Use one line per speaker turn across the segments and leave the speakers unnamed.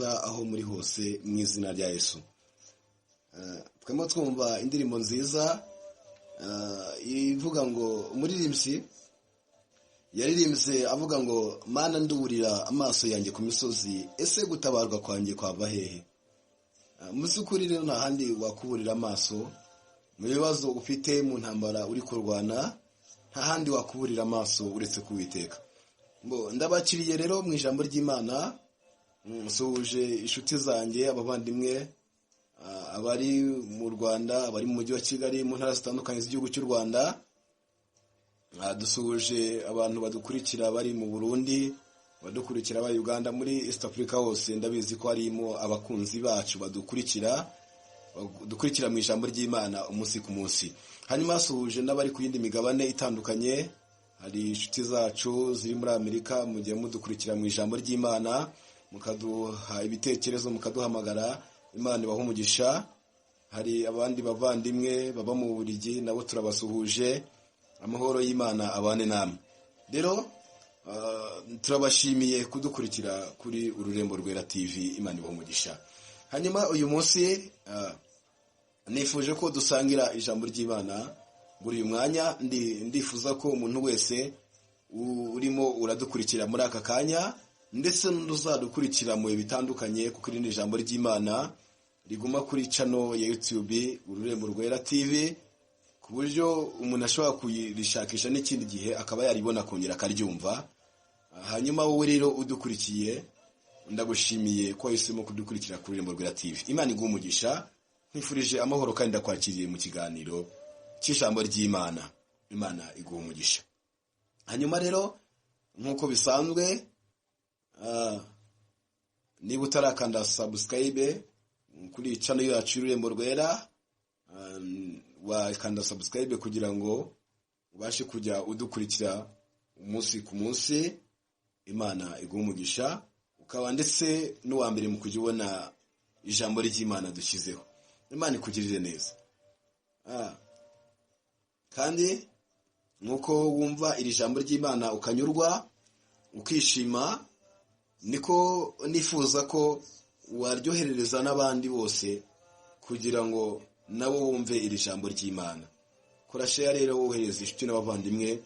neza aho muri hose mu izina rya Yesu. Twemo twumva indirimbo nziza ivuga ngo umuririmbyi yaririmbye avuga ngo Mana nduburira amaso yanjye ku misozi, ese gutabarwa kwanjye kwava hehe? Mu by'ukuri rero nta handi wakuburira amaso mu bibazo ufite, mu ntambara uri kurwana, nta handi wakuburira amaso uretse kuwiteka. Ndabakiriye rero mu ijambo ry'Imana, nsuhuje inshuti zanjye, abavandimwe, abari mu Rwanda, abari mu mujyi wa Kigali, mu ntara zitandukanye z'igihugu cy'u Rwanda. Dusuhuje abantu badukurikira bari mu Burundi, badukurikira bari Uganda, muri East Africa hose ndabizi ko harimo abakunzi bacu badukurikira mu ijambo ry'Imana umunsi ku munsi. Hanyuma hasuhuje n'abari ku yindi migabane itandukanye, hari inshuti zacu ziri muri Amerika, mugiye mudukurikira mu ijambo ry'Imana, mukaduha ibitekerezo, mukaduhamagara, Imana ibaha umugisha. Hari abandi bavandimwe baba mu Bubiligi, nabo turabasuhuje, amahoro y'Imana abane namwe. Rero turabashimiye kudukurikira kuri Ururembo Rwera TV, Imana ibaha umugisha. Hanyuma uyu munsi nifuje ko dusangira ijambo ry'Imana buri uyu mwanya. Ndifuza ko umuntu wese urimo uradukurikira muri aka kanya, ndetse n'uzadukurikira mu bihe bitandukanye, kuko iri ni ijambo ry'Imana riguma kuri channel ya YouTube Ururembo Rwera TV, ku buryo umuntu ashobora kuyirishakisha n'ikindi gihe akaba yaribona akongera akaryumva. Hanyuma wowe rero udukurikiye, ndagushimiye ko wahisemo kudukurikira kuri Ururembo Rwera TV. Imana iguhe umugisha, nkwifurije amahoro kandi ndakwakiriye mu kiganiro cy'ijambo ry'Imana. Imana iguhe umugisha. Hanyuma rero nk'uko bisanzwe, niba utarakanda subscribe kuri channel yacu y'Ururembo Rwera, wakanda subscribe kugira ngo ubashe kujya udukurikira umunsi ku munsi. Imana iguhe umugisha, ukaba ndetse n'uwa mbere mu kujya ubona ijambo ry'Imana dushyizeho. Imana ikugirire neza. Kandi nk'uko wumva iri jambo ry'Imana ukanyurwa, ukishima, niko nifuza ko waryoherereza n'abandi bose kugira ngo nabo bumve iri jambo ry'Imana. Kora share rero, wohereza inshuti n'abavandimwe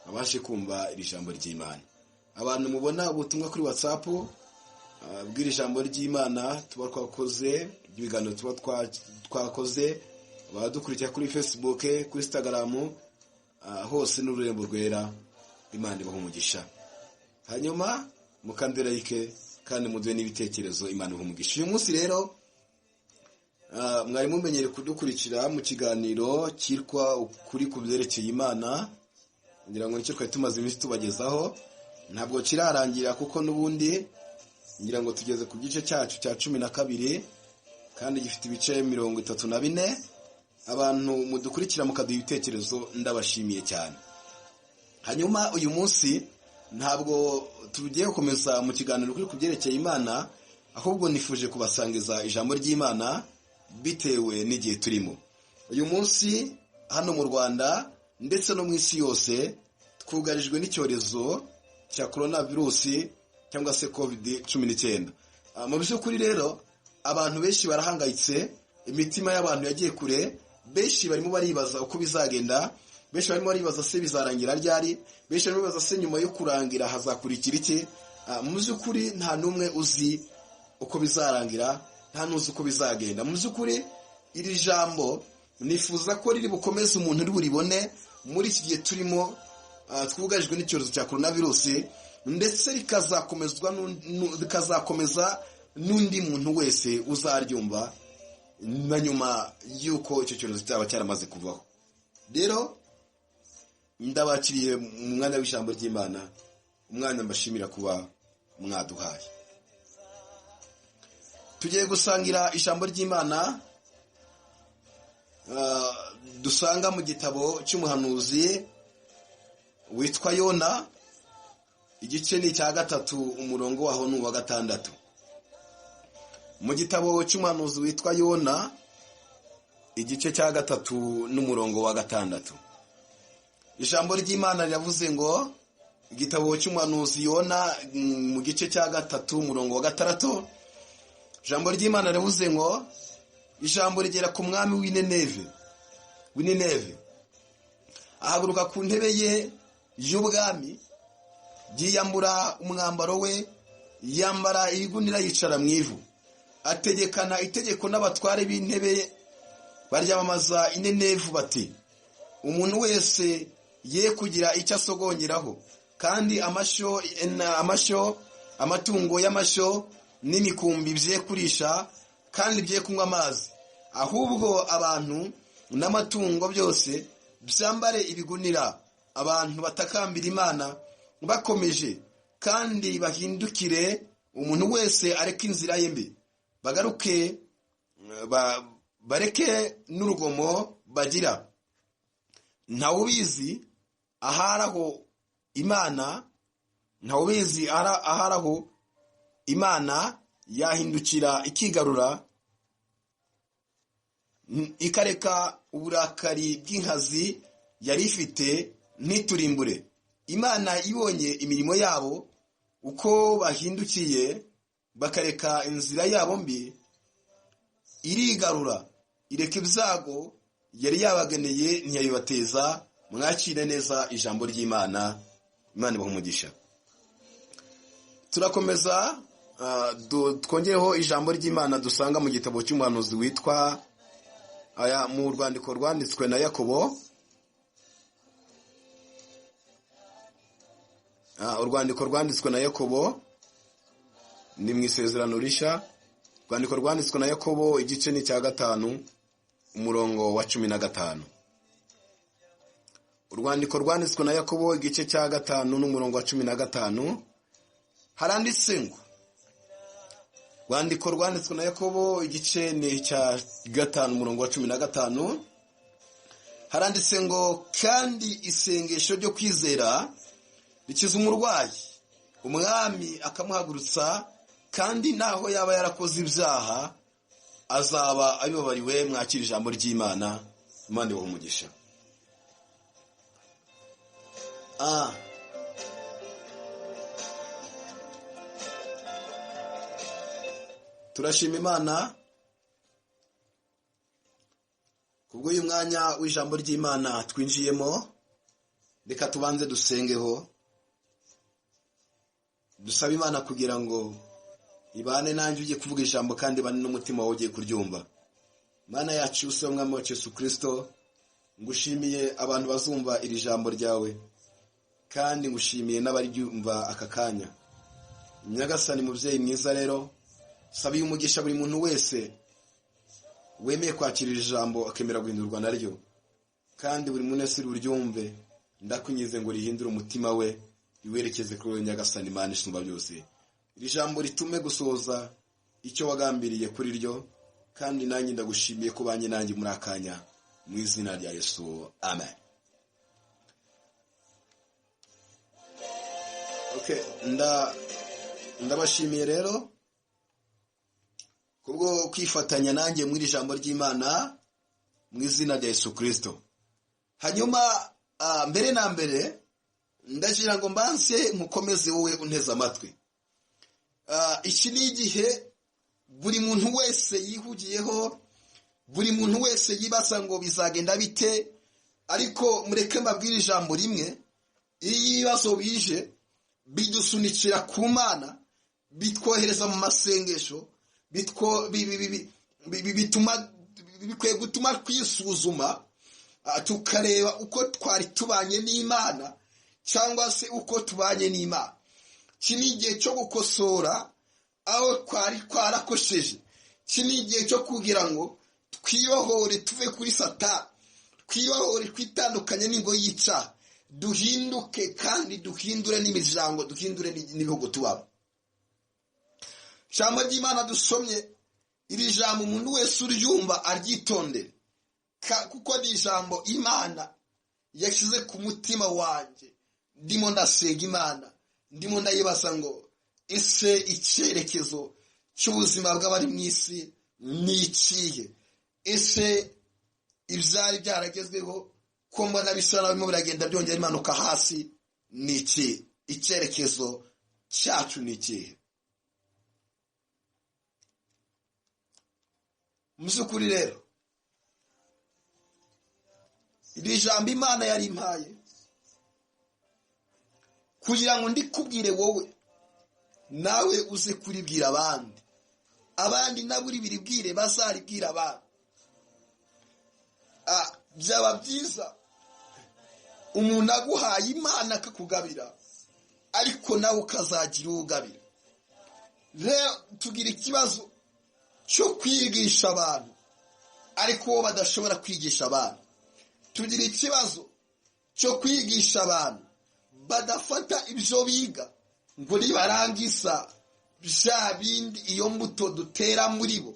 babashe kumva iri jambo ry'Imana. Abantu mubona ubutumwa kuri WhatsApp bw'iri jambo ry'Imana tuba twakoze, ibiganiro tuba twakoze, abadukurikira kuri Facebook, kuri Instagram, hose n'Ururembo Rwera, Imana ibaha umugisha. Hanyuma mukande like kandi muduhe n'ibitekerezo, Imana ibaha umugisha. Uyu munsi rero mwari mumenyere kudukurikira mu kiganiro cyitwa Ukuri ku byerekeye Imana, ngira ngo nicyo twari tumaze iminsi tubagezaho. Ntabwo kirarangira kuko n'ubundi ngira ngo tugeze ku gice cyacu cya 12 kandi gifite ibice 34. Abantu mudukurikira mukaduha ibitekerezo, ndabashimiye cyane. Hanyuma uyu munsi ntabwo tugiye gukomeza mu kiganiro kuri ku byerekeye Imana, ahubwo nifuje kubasangiza ijambo ry'Imana bitewe n'igihe turimo. Uyu munsi hano mu Rwanda ndetse no mu isi yose twugarijwe n'icyorezo cya coronavirus cyangwa se COVID-19. Mu by'ukuri rero abantu benshi barahangayitse, imitima y'abantu yagiye kure, benshi barimo baribaza uko bizagenda, benshi barimo baribaza se bizarangira ryari, benshi barimo bibaza se nyuma yo kurangira hazakurikira iki. Mu by'ukuri nta n'umwe uzi uko bizarangira, nta n'uzi uko bizagenda. Mu by'ukuri iri jambo nifuza ko riri bukomeze umuntu uri buribone muri iki gihe turimo twugarijwe n'icyorezo cya coronavirus, ndetse rikazakomeza n'undi muntu wese uzaryumva na nyuma y'uko icyo cyorezo cyaba cyaramaze kuvaho. Rero ndabakiriye mu mwanya w'ijambo ry'Imana, umwanya mbashimira kuba mwaduhaye. Tugiye gusangira ijambo ry'Imana dusanga mu gitabo cy'umuhanuzi witwa Yona, igice ni icya 3 umurongo waho ni uwa 6. Mu gitabo cy'umuhanuzi witwa Yona, igice cya 3 n'umurongo wa 6. Ijambo ry'Imana riravuze ngo, igitabo cy'umuhanuzi Yona mu gice cya 3 umurongo wa 6, Ijambo ry'Imana rivuze ngo ijambo rigera ku mwami w'Inineve, ahaguruka ku ntebe ye y'ubwami, yiyambura umwambaro we, yambara ibigunira, yicara mu ivu, ategekana itegeko n'abatware b'intebe baryamamaza Inineve bati: umuntu wese ye kugira icyo asogongeraho, kandi amashyo amatungo y'amashyo n'imikumbi bye kurisha, kandi bye kunywa amazi, ahubwo abantu n'amatungo byose byambare ibigunira. Abantu batakambira Imana bakomeje, kandi bahindukire, umuntu wese areke inzira ye mbi, bagaruke bareke n'urugomo bagira. Ntawubizi aharaho Imana, ntawubizi aharaho Imana yahindukira ikigarura, ikareka uburakari bw'inkazi yari ifite ntiturimbure. Imana ibonye imirimo yabo uko bahindukiye bakareka inzira yabo mbi, irigarura ireka ibyago yari yabageneye ntiyabibateza. Mwakire neza ijambo ry'Imana. Imana ibahe umugisha. Turakomeza twongereho ijambo ry'Imana dusanga mu gitabo cy'umuhanuzi witwa aya, mu rwandiko rwanditswe na Yakobo. Urwandiko rwanditswe na Yakobo ni mu isezerano rishya. Urwandiko rwanditswe na Yakobo igice ni cya 5 umurongo wa 15. Urwandiko rwanditswe na Yakobo igice cya 5 n'umurongo wa 15 haranditse ngo, rwandiko rwanditswe na Yakobo igice ni cya 5 umurongo wa 15 haranditse ngo, kandi isengesho ryo kwizera rikiza umurwayi, umwami akamuhagurutsa, kandi naho yaba yarakoze ibyaha azaba abibabariwe. Mwakira ijambo ry'Imana. Imana ibahe umugisha. Turashima Imana kubw'uyu mwanya w'ijambo ry'Imana twinjiyemo. Reka tubanze dusengeho, dusaba Imana kugira ngo ibane nanjye ugiye kuvuga ijambo, kandi ibane n'umutima wawe ugiye kuryumva. Mana yacu use Umwami wacu Yesu Kristo, ngushimiye abantu bazumva iri jambo ryawe, kandi ngushimiye n'abaryumva aka kanya. Nyagasani mubyeyi mwiza rero, sabiye umugisha buri muntu wese wemeye kwakira iri jambo akemera guhindurwa naryo, kandi buri muntu wese uryumve ndakunyize ngo rihindure umutima we, riwerekeze kuri wowe Nyagasani Imana isumba byose. Iri jambo ritume gusohoza icyo wagambiriye kuri ryo, kandi nanjye ndagushimiye ko banye nanjye muri akanya, mu izina rya Yesu, amen. Okay, ndabashimiye rero kubwo kwifatanya nanjye muri ijambo ry'Imana mu izina rya Yesu Kristo. Hanyuma mbere na mbere ndagira ngo mbanze nkukomeze wowe unteze amatwi. Iki ni igihe buri muntu wese yihugiyeho, buri muntu wese yibaza ngo bizagenda bite, ariko mureke mbabwire ijambo rimwe. Iyo ibibazo bije bidusunikira ku Mana, bitwohereza mu masengesho, bituma bikwiye gutuma twisuzuma, tukareba uko twari tubanye n'Imana cyangwa se uko tubanye n'Imana. Iki ni igihe cyo gukosora aho twari twarakosheje. Iki ni igihe cyo kugira ngo twibohore tuve kuri Satani, twibohore twitandukanye n'ingoyi y'icyaha, duhinduke kandi duhindure n'imiryango, duhindure n'ibihugu tubamo. Ijambo ry'Imana dusomye, iri jambo umuntu wese uryumva aryitondere, kuko ni ijambo Imana yashyize ku mutima wanjye. Ndimo ndasenga Imana, ndimo ndayibaza ngo ese icyerekezo cy'ubuzima bw'abari mu isi ni ikihe? Ese ibyari byaragezweho ko mbona bisa naho birimo biragenda byongera imanuka hasi ni iki? Icyerekezo cyacu ni ikihe? Mu by'ukuri rero iri jambo Imana yarimpaye kugira ngo ndikubwire wowe, nawe uze kuribwira abandi, abandi nabo uribiribwire bazaribwira abandi. Byaba byiza umuntu aguhaye Imana akakugabira, ariko nawe ukazagira uwugabira. Rero tugira ikibazo cyo kwigisha abantu ariko bo badashobora kwigisha abantu. Tugira ikibazo cyo kwigisha abantu badafata ibyo biga ngo nibarangiza bya bindi iyo mbuto dutera muri bo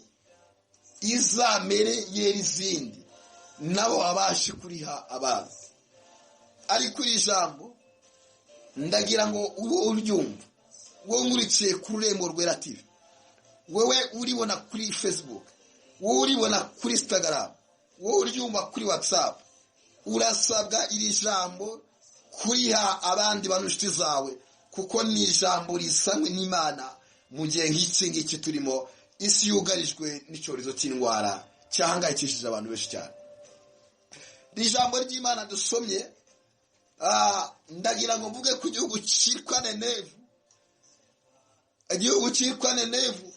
izamere yera izindi, nabo babashe kuriha abandi. Ariko iri jambo ndagira ngo ube uryumva, wowe nkurikiye ku Rurembo Rwera TV, wowe uribona kuri Facebook, wowe uribona kuri Instagram, wowe uryumva kuri WhatsApp, urasabwa iri jambo kuriha abandi bantu inshuti zawe, kuko ni ijambo risanywe n'Imana mu gihe nk'iki ngiki turimo, isi yugarijwe n'icyorezo cy'indwara cyahangayikishije abantu benshi cyane. Iri jambo ry'Imana dusomye, ndagira ngo mvuge ku gihugu cyitwa Nenevu. Igihugu cyitwa Nenevu,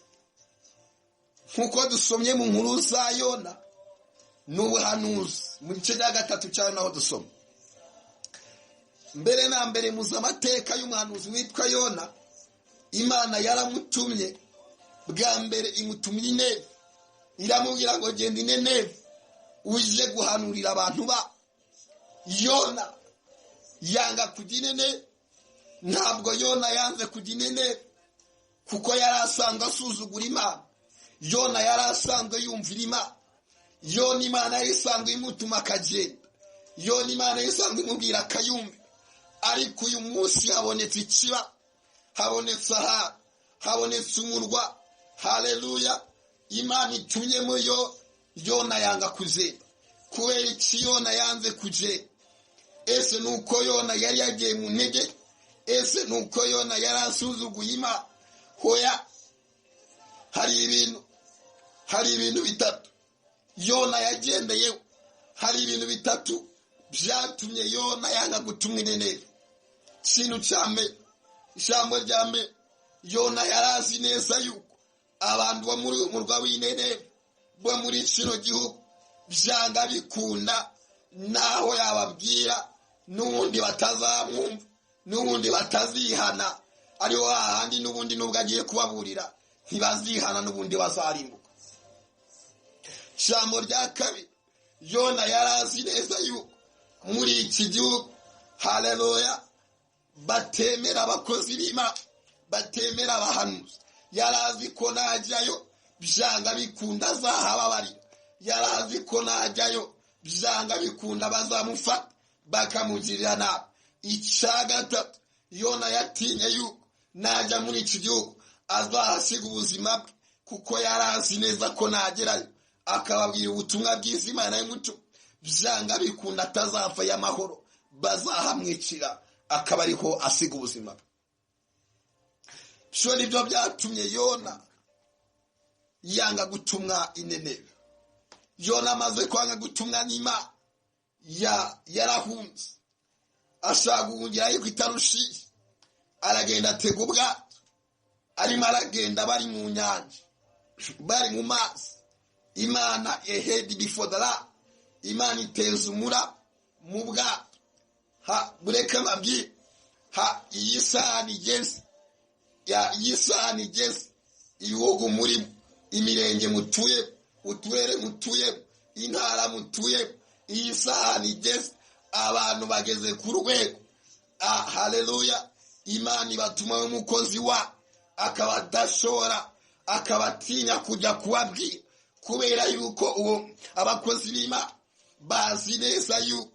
nk'uko dusomye mu nkuru za Yona n'ubuhanuzi mu gice cya 3 cyayo, naho dusoma mbere na mbere muzi amateka y'umuhanuzi witwa Yona. Imana yaramutumye bwa mbere, imutumye Inevu, iramubwira ngo genda Inenevu uje guhanurira abantu ba Yona. Yanga kujya Inenevu. Ntabwo Yona yanze kujya Inenevu kuko yari asanzwe asuzugura Imana. Yona yari asanzwe yumvira Imana. Yona Imana yari isanzwe imutuma akagenda. Yona Imana yari isanzwe imubwira akayumva. Ariko uyu munsi habonetse ikiba, habonetse aha, habonetse umurwa. Haleluya! Imana itumyemo yo, Yona yanga kugenda. Kubera iki Yona yanze kugenda? Ese nuko Yona yari yagiye mu ntege? Ese nuko Yona yari asuzuguye Imana? Hoya, hari ibintu bitatu Yona yagendeyeho. Hari ibintu bitatu byatumye Yona yanga gutumwa Inenevu. Ikintu cya mbere, ijambo rya mbere, Yona yarazi neza yuko abantu bo muri uyu murwa w'Inenevu, bo muri kino gihugu, byanga bikunda naho yababwira n'ubundi batazamwumva, n'ubundi batazihana. Ariho hahandi n'ubundi nubwo agiye kubaburira ntibazihana, n'ubundi bazarimbuka. Ijambo rya kabiri, Yona yarazi neza yuko muri iki gihugu, haleluya, batemera abakozi b'Imana, batemera abahanuzi. Yarazi ko najyayo byanga bikunda azahababarira. Yarazi ko najyayo byanga bikunda bazamufata bakamugirira nabi. Icya gatatu, Yona yatinye yuko najya muri iki gihugu azahasiga ubuzima bwe, kuko yarazi neza ko nagerayo akababwira ubutumwa bwiza Imana y'umuco, byanga bikunda atazapfa y'amahoro, bazahamwicira akaba ariho asiga ubuzima bwe. Byo nibyo byatumye Yona yanga gutumwa Inenevu. Yona amaze kwanga gutumwa n'Imana, yarahunze ashaka guhungira ariko itarushiye. Aragenda atega ubwato, arimo aragenda, bari mu nyanja, bari mu mazi. Imana ehedi before the, Imana iteza umura mu bwato. Ha, bureke mabwire, ha, iyi saha igeze, ya iyi saha igeze, ibihugu murimo, imirenge mutuye, uturere mutuye, intara mutuye, iyi saha igeze, abantu bageze ku rwego. Haleluya! Imana ibatuma umukozi wa akaba adashobora, akaba atinya kujya kubabwira, kubera yuko uwo abakozi b'Imana bazi neza yuko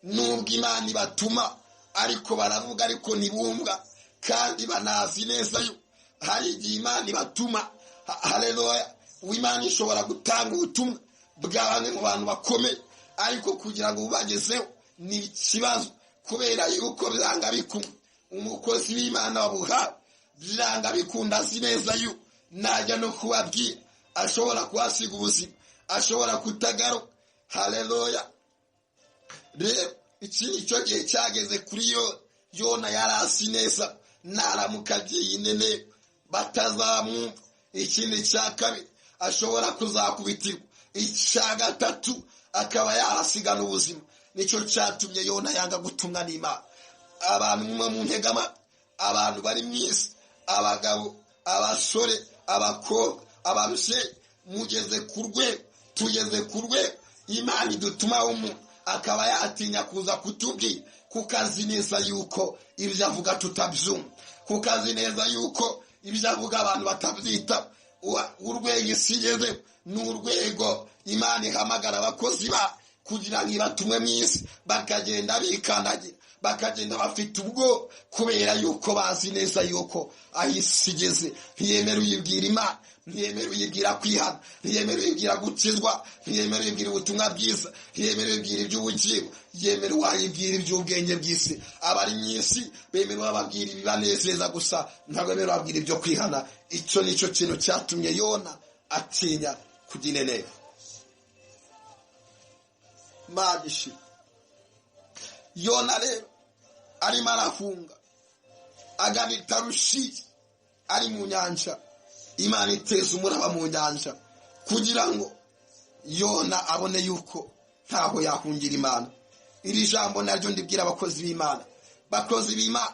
nubwo Imana ibatuma ariko baravuga ariko ntibumva, kandi banazi neza yuko hari igihe Imana ibatuma. Haleluya! Imana ishobora gutanga ubutumwa bwa bamwe mu bantu bakomeye, ariko kugira ngo bubagezeho ni ikibazo, kubera yuko byanga bikunda umukozi w'Imana wabuhawe, byanga bikunda azi neza yuko najya no kubabwira ashobora kuhasiga ubuzima. Ashobora kutagaruka. Haleluya. Rero iki nicyo gihe cyageze kuri yo. Yona yarasi neza, naramuka agiye Nineve batazamwumva. Ikindi cya kabiri, ashobora kuzakubitirwa. Icya gatatu, akaba yahasigana ubuzima. Nicyo cyatumye Yona yanga gutumwa n'Imana. Abantu mwe mu ntegama, abantu bari mu isi, abagabo, abasore, abakobwa, ababyeyi, mugeze ku rwego, tugeze ku rwego Imana idutuma umuntu akaba yatinya kuza kutubwira, kuko azi neza yuko ibyo avuga tutabyumva, kuko azi neza yuko ibyo avuga abantu batabyita. Urwego isi igeze ni urwego Imana ihamagara abakozi ba kugira ngo ibatumwe mu isi, bakagenda bikandagira, bakagenda bafite ubwo, kubera yuko bazi neza yuko aho isi igeze ntiyemera uyibwira Imana, ntiyemera uyibwira kwihana, ntiyemera uyibwira gukizwa, ntiyemera uyibwira ubutumwa bwiza, ntiyemera uyibwira iby'ubugingo, yemera uwayibwira iby'ubwenge bw'isi. Abari mu isi bemera uwababwira ibibanezeza gusa, ntabwo bemera uwababwira ibyo kwihana. Icyo nicyo kintu cyatumye Yona atinya kujya i Nineve. Magishi Yona rero arimo arahunga agana i Tarushishi, ari mu nyanja. Imana iteza umuraba mu nyanja kugira ngo Yona abone yuko ntaho yahungira Imana. Iri jambo naryo ndibwira abakozi b'Imana. Bakozi b'Imana,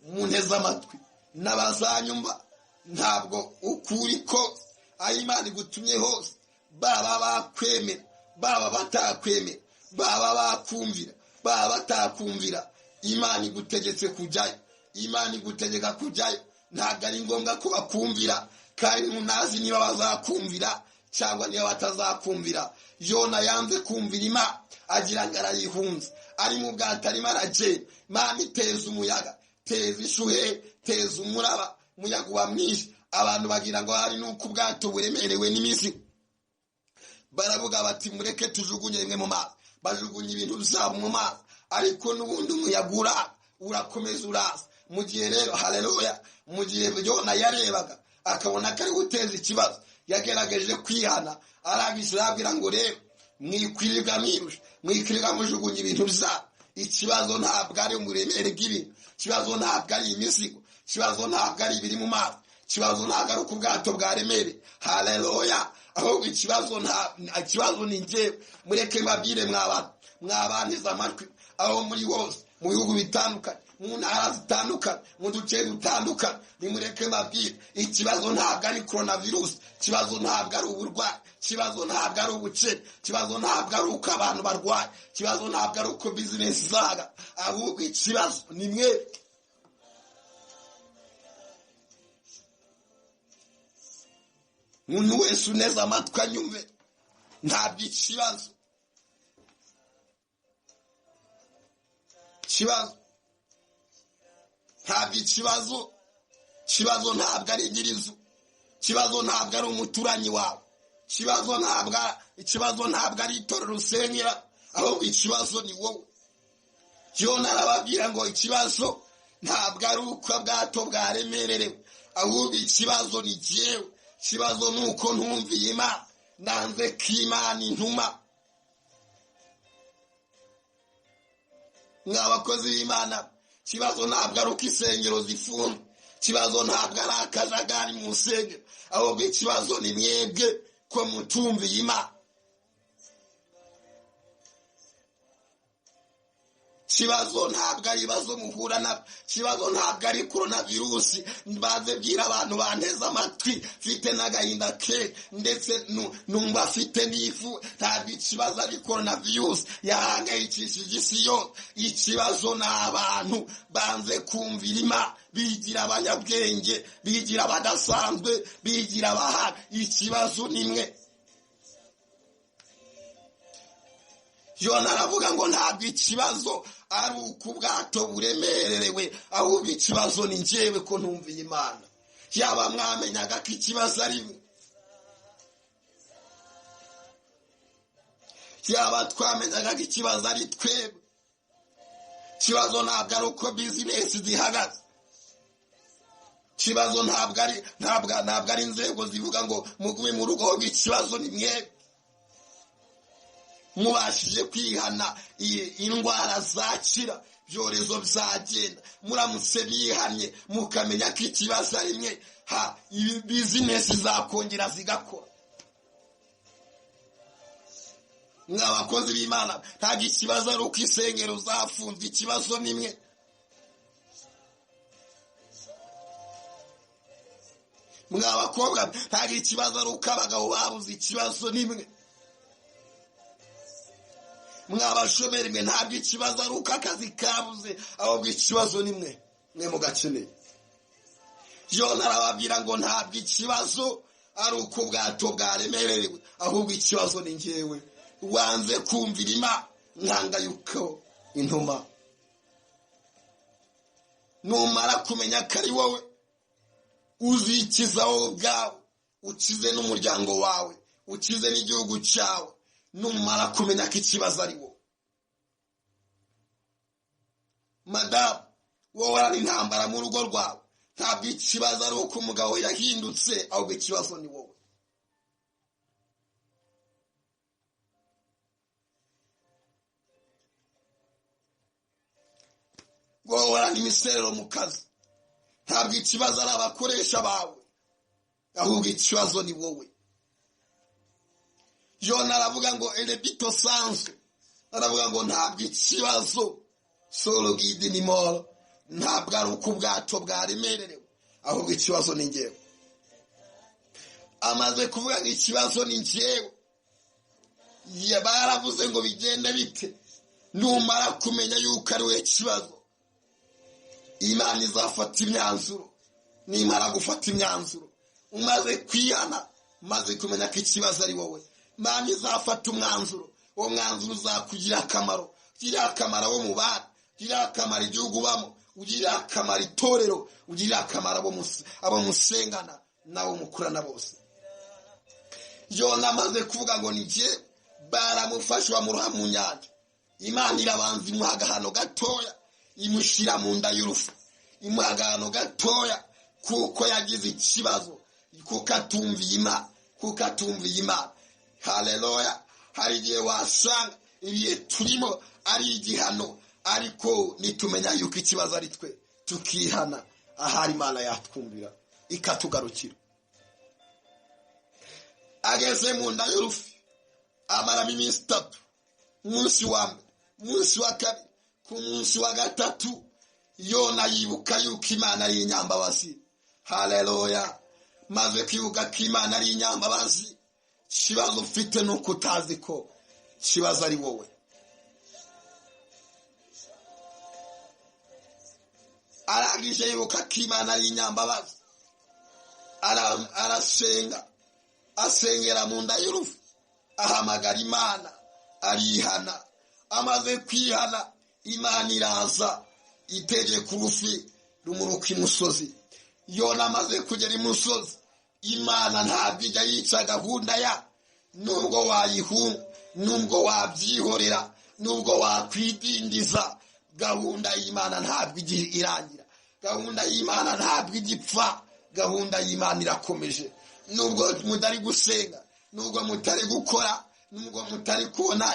munteze amatwi n'abazanyumva, ntabwo ukuri ko aho Imana igutumye hose, baba bakwemera, baba batakwemera, baba bakumvira, baba batakumvira, Imana igutegetse kujyayo. Imana igutegeka kujyayo. Ntabwo ari ngombwa ko bakumvira, kandi ntunazi niba bazakumvira cyangwa niba batazakumvira. Yona yanze kumvira Imana, agira ngo arayihunze. Ari mu bwato arimo aragenda, Imana iteza umuyaga, teza ishuhe, teza umuraba, umuyaga uba mwinshi. Abantu bagira ngo hari nuko ubwato buremerewe n'imizigo, baravuga bati mureke tujugunye rimwe mu mazi. Bajugunya ibintu byabo mu mazi, ariko n'ubundi umuyaga urakomeza uraza. Mu gihe rero, haleluya, mu gihe Yona yarebaga akabona ko ari guteza ikibazo, yagerageje kwihana, arangije arabwira ngo rero mwikwirirwa mwirusha, mwikwirirwa mujugunya ibintu byabo. Ikibazo ntabwo ari uburemere bw'ibintu, ikibazo ntabwo ari imizigo, ikibazo ntabwo ari ibiri mu mazi, ikibazo ntabwo ari uko ubwato bwaremere. Haleluya. Ahubwo ikibazo ni njyewe. Mureke mbabwire mw'abantu, mwabanteze amatwi aho muri hose, mu bihugu bitandukanye, mu ntara zitandukanye, mu duce dutandukanye, nimureke mbabwire, ikibazo ntabwo ari coronavirus, ikibazo ntabwo ari uburwayi, ikibazo ntabwo ari ubukene, ikibazo ntabwo ari uko abantu barwaye, ikibazo ntabwo ari uko bizinesi zaga, ahubwo ikibazo ni mwe. Umuntu wese uneze amatwi anyumve, ntabwo ikibazo ntabwo ikibazo ntabwo ari nyirizo, ikibazo ntabwo ari umuturanyi wawe, ikibazo ntabwo ari itorero usengera, ahubwo ikibazo ni wowe. Yona arababwira ngo ikibazo ntabwo ari uko bwato bwaremererewe, ahubwo ikibazo ni jyewe. Ikibazo ni uko ntumviye Imana, nanze ko Imana intuma. Mwa bakozi b'Imana, ikibazo ntabwo ari uko insengero zifunze, ikibazo ntabwo ari akajagari mu nsengero, ahubwo ikibazo ni mwebwe ko mutumviye Imana. Ikibazo ntabwo ari ibibazo muhura nabyo, ikibazo ntabwo ari coronavirus. Mbanze bwira abantu banteze amatwi, mfite n'agahinda ke ndetse numva afite n'ifu. Ntabwo ikibazo ari coronavirus yahangayikishije isi yose, ikibazo ni abantu banze kumvira Imana, bigira abanyabwenge, bigira abadasanzwe, bigira abahanga. Ikibazo ni mwe. Yona aravuga ngo ntabwo ikibazo ari uko ubwato buremerewe, ahubwo ikibazo ni njyewe ko ntumviye Imana. Yaba mwamenyaga ko ikibazo ari mwe, yaba twamenyaga ko ikibazo ari twebwe. Ikibazo ntabwo ari uko bizinesi zihagaze, ikibazo ntabwo ari inzego zivuga ngo mugume mu rugo, ahubwo ikibazo ni mwebwe. Mubashije kwihana indwara zakira, ibyorezo byagenda. Muramutse bihannye mukamenya ko ikibazo ari mwe, bizinesi zakongera zigakora. Mwabakozi b'Imana, ntabwo ikibazo ari uko insengero zafunzwe, ikibazo ni mwe. Mwabakobwa, ntabwo ikibazo ari uko abagabo babuze, ikibazo ni mwe. Mwabashomeri mwe, ntabwo ikibazo ari uko akazi kabuze, ahubwo ikibazo ni mwe, mwe mugakeneye. Yona arababwira ngo ntabwo ikibazo ari uko ubwato bwaremerewe, ahubwo ikibazo ni njyewe wanze kumvira Imana, nkanga yuko intuma. Numara kumenya ko ari wowe uzikiza wowe ubwawe, ukize n'umuryango wawe, ukize n'igihugu cyawe. Numara kumenya ko ikibazo ari wowe, madamu, wowe ari intambara mu rugo rwawe, ntabwo ikibazo ari uko umugabo yahindutse, ahubwo ikibazo ni wowe. Wowe ari imiserero mu kazi, ntabwo ikibazo ari abakoresha bawe, ahubwo ikibazo ni wowe. Yona aravuga ngo erebito sanzwe, aravuga ngo ntabwo ikibazo solo gidi ni moro, ntabwo ari uko ubwato bwaremerewe, ahubwo ikibazo ni njyewe. Amaze kuvuga ngo ikibazo ni njyewe, baravuze ngo bigende bite? Numara kumenya yuko ari we kibazo, Imana izafata imyanzuro. Nimara gufata imyanzuro, umaze kwihana, umaze kumenya ko ikibazo ari wowe, Imana izafata umwanzuro. Uwo mwanzuro uzakugira akamaro, ugirira akamaro abo mubana, ugirira akamaro igihugu ubamo, ugirira akamaro itorero, ugirira akamaro abo musengana n'abo mukurana bose. Yona amaze kuvuga ngo ni jye, baramufashe bamuroha mu nyanja. Imana irabanza imuha agahano gatoya, imushyira mu nda y'urufu, imuha agahano gatoya kuko yagize ikibazo, kuko atumviye Imana, kuko atumviye Imana. Haleluya! Hari igihe wasanga ibihe turimo ari igihano, ariko nitumenya yuko ikibazo ari twe, tukihana, ahari Imana yatwumvira ikatugarukira. Ageze mu nda y'urufi amaramo iminsi itatu, umunsi wa mbere, umunsi wa kabiri, ku munsi wa gatatu Yona yibuka yuko Imana ari inyambabazi. Haleluya! Maze kwibuka ko Imana ari inyambabazi, ikibazo ufite ni uko utazi ko ikibazo ari wowe. Arangije yibuka ko Imana ari inyambabazi, arasenga, asengera mu nda y'urufu, ahamagara Imana, arihana. Amaze kwihana, Imana iraza itegeka urufi rumuruka imusozi. Yona amaze kugera imusozi, Imana ntabwo ijya yica gahunda ya, nubwo wayihunga, nubwo wabyihorera, nubwo wakwidindiza, gahunda y'Imana ntabwo ijya irangira, gahunda y'Imana ntabwo ijya ipfa, gahunda y'Imana irakomeje. Nubwo mutari gusenga, nubwo mutari gukora, nubwo mutari kubona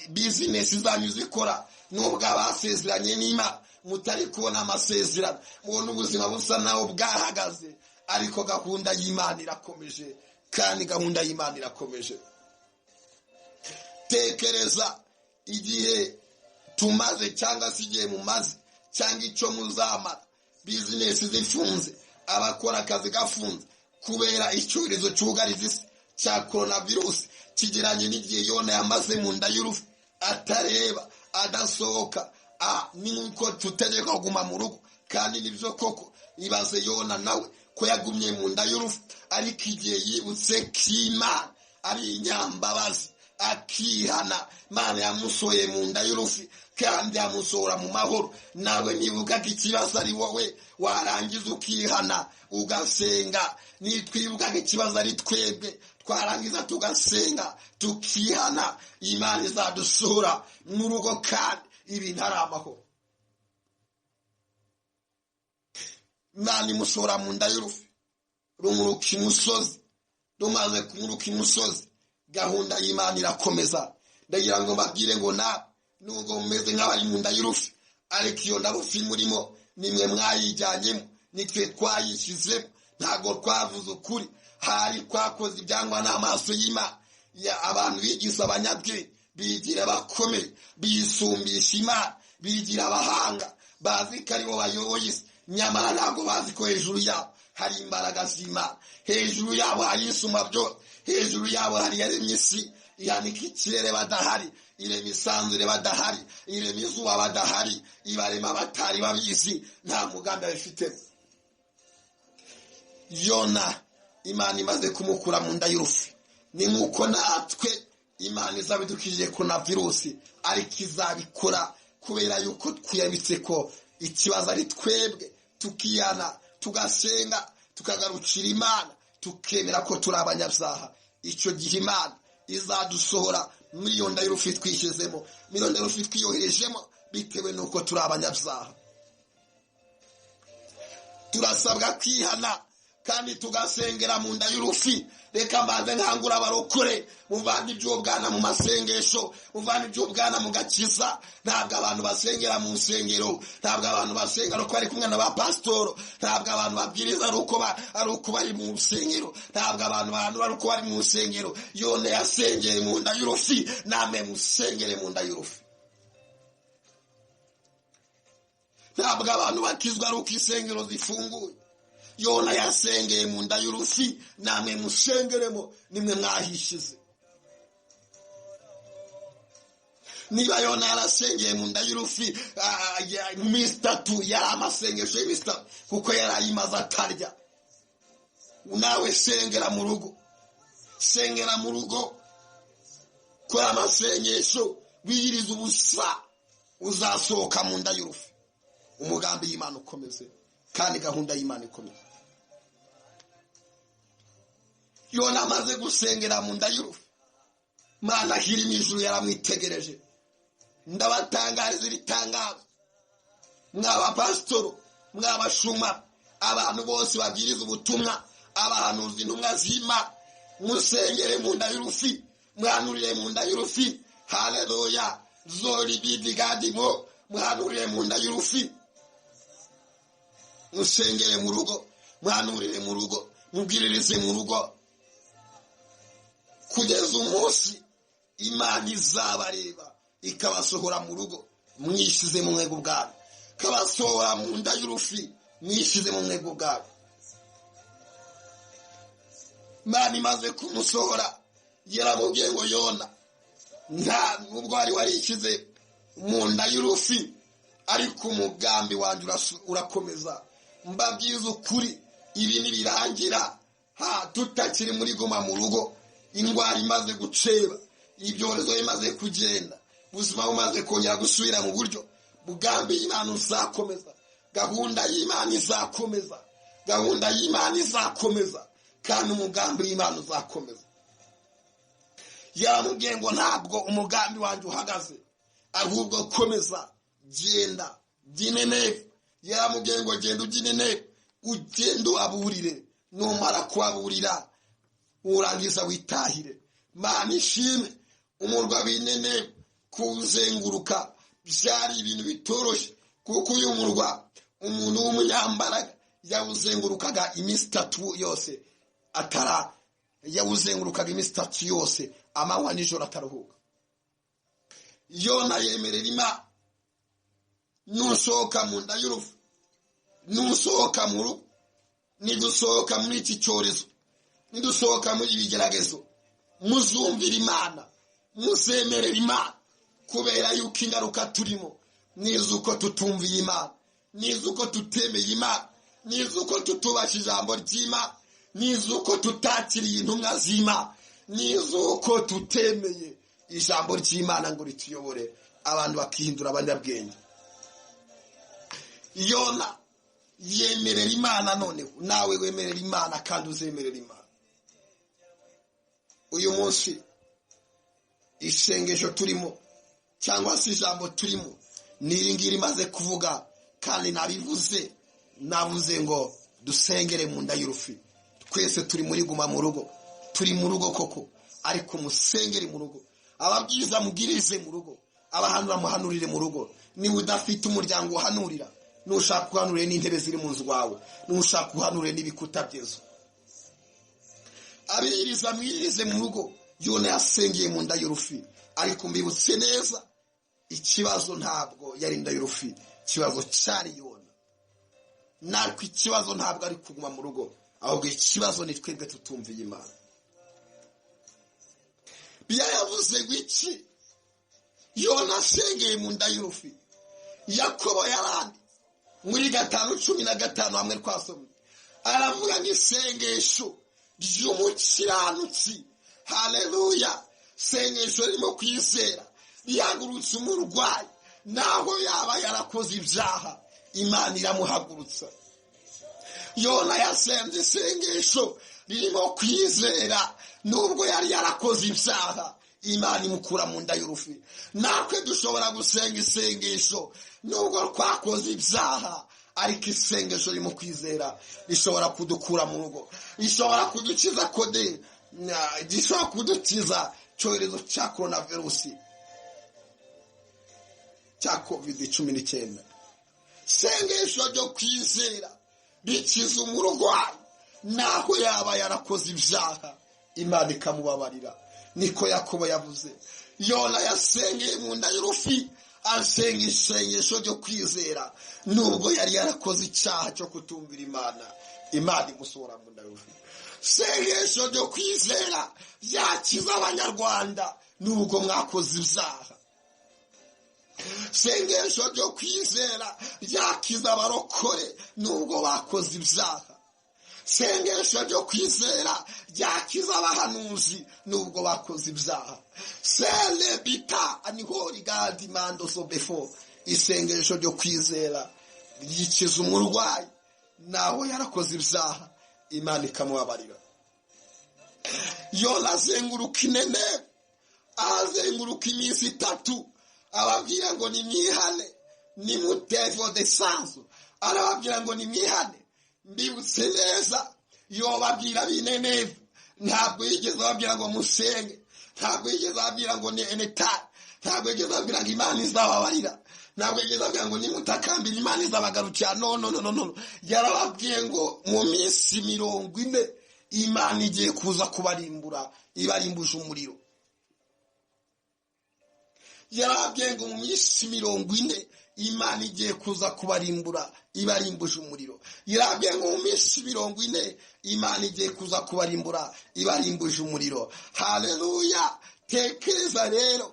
bizinesi zanyu zikora, nubwo abasezeranye n'Imana mutari kubona amasezerano, mubona ubuzima busa naho bwahagaze, ariko gahunda y'Imana irakomeje, kandi gahunda y'Imana irakomeje. Tekereza igihe tumaze, cyangwa se igihe mumaze, cyangwa icyo muzamara, bizinesi zifunze, abakora akazi gafunze kubera icyorezo cyugariza isi cya coronavirus, kigeranye n'igihe Yona yamaze mu nda y'urufu, atareba, adasohoka. Ni nkuko tutegekwa kuguma mu rugo, kandi nibyo koko. Ibaze Yona nawe ko yagumye mu nda y'urufu, ariko igihe yibutse ko Imana ari inyambabazi, akihana, Imana yamusohoye mu nda y'urufi kandi yamusohora mu mahoro. Nawe nibuka ko ikibazo ari wowe, warangiza ukihana ugasenga. Nitwibuka ko ikibazo ari twebwe, twarangiza tugasenga tukihana, Imana izadusohora mu rugo kandi ibintu ari amahoro. Imana imusohora mu nda y'urufi, rumuruka imusozi. Rumaze kumuruka imusozi, gahunda y'Imana irakomeza. Ndagira ngo mbabwire ngo nawe nubwo mumeze nk'abari mu nda y'urufi, ariko iyo ndarufi murimo nimwe mwayijyanyemo, nitwe twayishyizemo, ntabwo twavuze ukuri, hari twakoze ibyangwa n'amaso y'Imana. Abantu bigize abanyabwenge, bigira abakomeye, bisumbisha Imana, bigira abahanga, bazi ko aribo bayoboye isi, nyamara ntabwo bazi ko hejuru yabo hari imbaraga z'Imana, hejuru yabo hari isumba byose, hejuru yabo hari yaremye isi, ihanika ikirere badahari, irema isanzure badahari, irema izuba badahari, ibarema batari babizi, nta mugambi babifitemo. Yona Imana imaze kumukura mu nda y'urufi, ni nk'uko natwe Imana izabidukijije korona virusi, ariko izabikora kubera yuko twiyabitse ko ikibazo ari twebwe, tukiyana, tugasenga, tukagarukira Imana, tukemera ko turi abanyabyaha. Icyo gihe Imana izadusohora muri iyo nda y'urufi twishyizemo, muri iyo nda y'urufi twiyoherejemo, bitewe n'uko turi abanyabyaha. Turasabwa kwihana kandi tugasengera mu nda y'urufi. Reka mbanze nkangura abarokore, muvane iby'ubwana mu masengesho, muvane iby'ubwana mu gakiza. Ntabwo abantu basengera mu nsengero, ntabwo abantu basenga ari uko bari kumwe na ba pasitoro, ntabwo abantu babwiriza ari uko bari mu nsengero, ntabwo abantu bahanura ari uko bari mu nsengero. Yona yasengeye mu nda y'urufi, namwe musengere mu nda y'urufi. Ntabwo abantu bakizwa ari uko insengero zifunguye. Yona yasengeye mu nda y'urufi, namwe musengeremo, nimwe mwahishize. Niba Yona yarasengeye mu nda y'urufi mu minsi itatu, yari amasengesho y'iminsi itatu, kuko yari ayimaze atarya. Nawe sengera mu rugo, sengera mu rugo, kora amasengesho, wiyirize ubusa, uzasohoka mu nda y'urufi. Umugambi y'Imana ukomeze, kandi gahunda y'Imana ikomeye. Yona amaze gusengera mu nda y'urufi, Mana hiri mu ijuru yaramwitegereje. Ndabatangariza ibitangazo, mwaba pasitoro, mwaba shuma, abantu bose babwiriza ubutumwa, abahanuzi, intumwa z'Imana, musengere mu nda y'urufi, mwanurire mu nda y'urufi. Haleluya, zori bidigadimo, mwanurire mu nda y'urufi, musengere mu rugo, mwanurire mu rugo, mubwiririze mu rugo, kugeza umunsi Imana izabareba ikabasohora mu rugo, mwishize mu mwego bwawe, ikabasohora mu nda y'urufi, mwishize mu mwego bwawe. Imana imaze kumusohora yaramubwiye ngo Yona, nta nubwo wari warishyize mu nda y'urufi, ariko umugambi wanjye urakomeza. Mbabwiza ukuri, ibi nibirangira tutakiri muri guma mu rugo, indwara imaze guceba, ibyorezo bimaze kugenda, ubuzima bumaze kongera gusubira mu buryo, mugambi y'Imana uzakomeza, gahunda y'Imana izakomeza, gahunda y'Imana izakomeza, kandi umugambi w'Imana uzakomeza. Yaramubwiye ngo ntabwo umugambi wanjye uhagaze, ahubwo komeza, genda Nineve. Yaramubwiye ngo genda ujye Nineve, ugende ubaburire, numara kubaburira urangiza witahire. Mana ishimwe, umurwa w'Nineve kuwuzenguruka byari ibintu bitoroshye, kuko uyu murwa umuntu w'umunyambaraga yawuzengurukaga iminsi itatu yose atara, yawuzengurukaga iminsi itatu yose, amanywa nijoro ataruhuka. Yona yemerera Imana, nusohoka mu nda y'urufu, nusohoka mu rugo, nidusohoka muri iki cyorezo, nidusohoka muri ibigeragezo, muzumvira Imana, muzemerera Imana, kubera yuko ingaruka turimo nizuko tutumviye Imana, nizuko tutemeye Imana, nizuko tutubasha ijambo ry'Imana, nizuko tutakiriye intumwa z'Imana, nizuko tutemeye ijambo ry'Imana ngo rituyobore, abantu bakihindura abanyabwenge. Yona yemerera Imana, noneho nawe wemerera Imana kandi uzemerera Imana. Uyu munsi isengesho turimo cyangwa se ijambo turimo ni iri ngiri maze kuvuga, kandi nabivuze, navuze ngo dusengere mu nda y'urufi. Twese turi muri guma mu rugo, turi mu rugo koko, ariko musengere mu rugo. Ababwiriza mubwirize mu rugo, abahanura muhanurire mu rugo. Niba udafite umuryango uhanurira, nushaka uhanurire n'intebe ziri mu nzu wawe, nushaka uhanurire n'ibikuta by'inzu. Abiriza mwirize mu rugo. Yona yasengeye mu nda y'urufi, ariko mbibutse neza, ikibazo ntabwo yari inda y'urufi, ikibazo cyari Yona. Natwe ikibazo ntabwo ari kuguma mu rugo, ahubwo ikibazo ni twebwe tutumviye Imana. Bibiliya yavuze ngo iki? Yona asengeye mu nda y'urufi. Yakobo yarandi muri 5:15 hamwe twasomye, aravuga ngo isengesho ry'umukiranutsi, haleluya, sengesho ririmo kwizera rihagurutsa umurwayi, naho yaba yarakoze ibyaha Imana iramuhagurutsa. Yona yasenze isengesho ririmo kwizera, nubwo yari yarakoze ibyaha Imana imukura mu nda y'urufi. Natwe dushobora gusenga isengesho nubwo twakoze ibyaha, ariko isengesho ririmo kwizera rishobora kudukura mu rugo, rishobora kudukiza kode, gishobora kudukiza icyorezo cya coronavirus, cya COVID-19. Isengesho ryo kwizera rikiza umurwayi, naho yaba yarakoze ibyaha Imana ikamubabarira. Niko Yakobo yavuze. Yona yasengeye mu nda y'urufi, asenga isengesho ryo kwizera, nubwo yari yarakoze icyaha cyo kutumvira Imana, Imana imusohora mu nda y'urufi. Isengesho ryo kwizera ryakiza Abanyarwanda nubwo mwakoze ibyaha. Isengesho ryo kwizera ryakiza abarokore nubwo bakoze ibyaha. Isengesho ryo kwizera ryakiza abahanuzi nubwo bakoze ibyaha. Selebita anihori gadi mando sobefo. Isengesho ryo kwizera ryikiza umurwayi naho yarakoze ibyaha, Imana ikamubabarira. Yona azenguruka inene, azenguruka iminsi 3, ababwira ngo nimwihane, nimutevo de sanso, arababwira ngo nimwihane. Mbibutse neza, yobabwira b'Ineneve, ntabwo yigeze ababwira ngo musenge, ntabwo yigeze ababwira ngo ni enetari, ntabwo yigeze ababwira ngo Imana izababarira, ntabwo yigeze ababwira ngo nimutakambira Imana izabagarukira. No no no no, yarababwiye ngo mu minsi 40 Imana igiye kuza kubarimbura, ibarimbuje umuriro. Yarababwiye ngo mu minsi 40 Imana igiye kuza kubarimbura, ibarimbuje umuriro. Yarababwiye ngo mu minsi 40 Imana igiye kuza kubarimbura, ibarimbuje umuriro. Haleluya. Tekereza rero,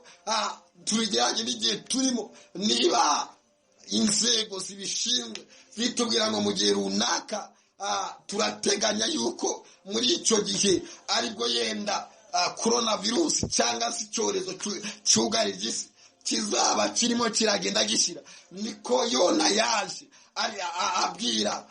tubigeranye n'igihe turimo, niba inzego zibishinzwe zitubwira ngo mu gihe runaka turateganya yuko muri icyo gihe aribwo yenda coronavirus cyangwa se icyorezo cyugarije isi kizaba kirimo kiragenda gishira. Niko Yona yaje abwira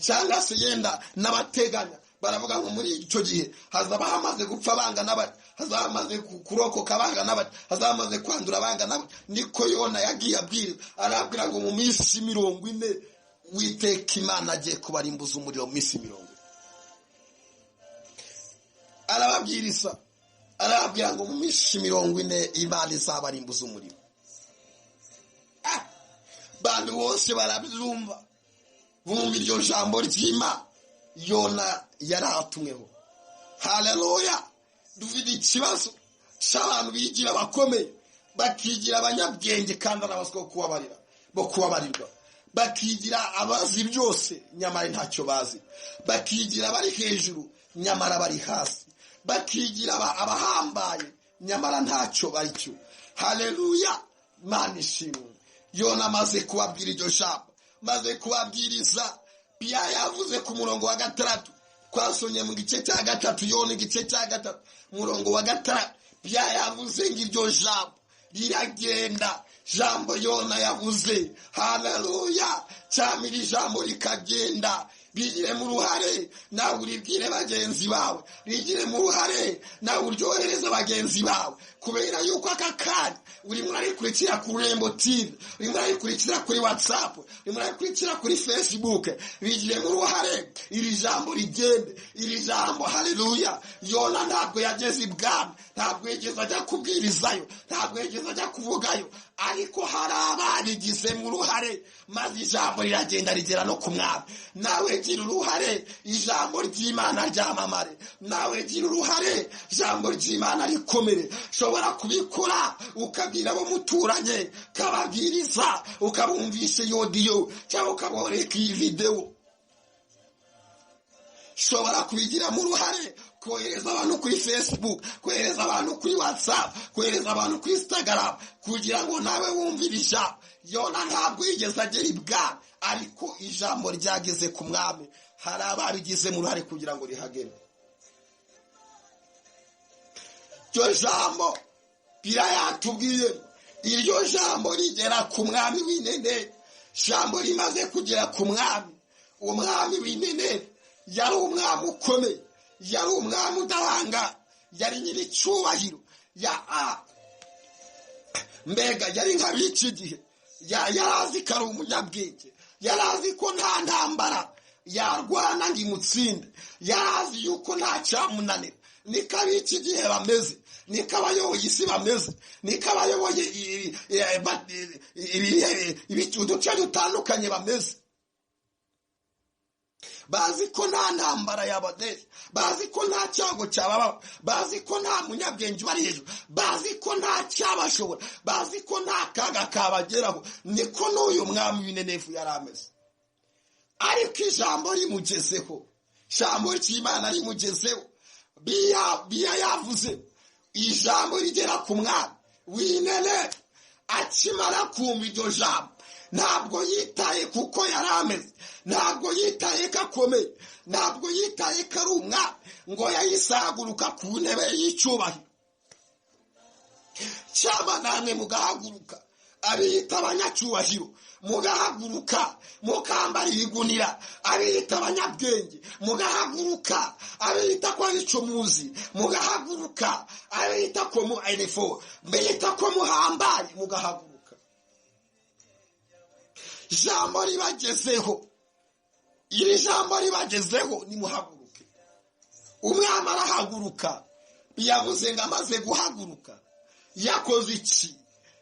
cyangwa se yenda n'abateganya, baravuga ngo muri icyo gihe hazaba hamaze gupfa bangana bati, hazaba hamaze kurokoka bangana bati, hazaba hamaze kwandura bangana bati. Niko Yona yagiye abwira, arabwira ngo mu minsi 40 Uwiteka Imana agiye kubarimbuza umuriro. Mu minsi 40 arababwiriza, arababwira ngo mu minsi 40 Imana izabarimbuza umuriro. Bantu bose barabyumva, bumva iryo jambo ry'Imana Yona yaratumweho. Haleluya. Dufite ikibazo cy'abantu bigira abakomeye, bakigira abanyabwenge kandi arabaswa kubabarira, bo kubabarirwa, bakigira abazi byose nyamara ntacyo bazi, bakigira bari hejuru nyamara bari hasi, bakigira abahambaye nyamara ntacyo bari cyo. Haleluya. Imana ishimwe. Yona amaze kubabwira iryo jambo, maze kubabwiriza, Bibiliya yavuze ku murongo wa 6, twasomye mu gice cya 3, Yona igice cya 3 murongo wa 6, Bibiliya yavuze ngo iryo jambo riragenda. Jambo Yona yavuze, haleluya, cyamira ijambo rikagenda. Bigiremo uruhare nawe uribwire bagenzi bawe, bigiremo uruhare nawe uryohereze bagenzi bawe, kubera yuko aka kanya urimo urarikurikira ku Rurembo TV, urimo urarikurikira kuri WhatsApp, urimo urarikurikira kuri Facebook. Bigiremo uruhare iri jambo rigende, iri jambo. Haleluya! Yona ntabwo yageze ibwami, ntabwo yigeze ajya kubwirizayo, ntabwo yigeze ajya kuvugayo, ariko hari ababigizemo uruhare, maze ijambo riragenda rigera no ku mwami. Nawe gira uruhare ijambo ry'Imana ryamamare, nawe gira uruhare ijambo ry'Imana rikomere. Shobora kubikora ukabwira abo muturanye, ukababwiriza, ukabumvisha iyo audio cyangwa ukaboreka iyi videwo. Shobora kubigiramo uruhare, kohereza abantu kuri Facebook, kohereza abantu kuri WhatsApp, kohereza abantu kuri Instagram, kugira ngo nawe wumve iri jambo. Yona ntabwo yigeze agera ibwami, ariko ijambo ryageze ku mwami. Hari ababigizemo uruhare kugira ngo rihagere. Iryo jambo birayatubwiye, iryo jambo rigera ku mwami w'Inene. Jambo rimaze kugera ku mwami, umwami w'Inene yari umwami ukomeye, yari umwami udahanga, yari nyiricyubahiro, mbega yari nk'ab'iki gihe. Yari azi ko ari umunyabwenge, yari azi ko nta ntambara yarwana ngo imutsinde, yari azi yuko nta cyamunanira. Niko ab'iki gihe bameze, niko abayoboye isi bameze, niko abayoboye uduce dutandukanye bameze. Bazi ko nta ntambara yabateye, bazi ko nta cyago cyababaho, bazi ko nta munyabwenge ubari hejuru, bazi ko nta cyabashobora, bazi ko nta kaga kabageraho. Niko n'uyu mwami w'Inenefu yari ameze. Ariko ijambo rimugezeho, ijambo ry'Imana rimugezeho, biya yavuze ijambo rigera ku mwami w'Inenefu. Akimara kumva iryo jambo, ntabwo yitaye kuko yari ameze, ntabwo yitaye ko akomeye, ntabwo yitaye ko ari umwami, ngo yayisaguruka ku ntebe y'icyubahiro. Cyangwa namwe mugahaguruka, abiyita abanyacyubahiro mugahaguruka mukambara ibigunira, abiyita abanyabwenge mugahaguruka, abiyita ko ari icyo muzi mugahaguruka, abiyita ko mu elefo mbiyita ko muhambaye mugahaguruka. Ijambo ribagezeho, iri jambo ribagezeho, nimuhaguruke. Umwami arahaguruka. Yavuze ngo amaze guhaguruka yakoze iki?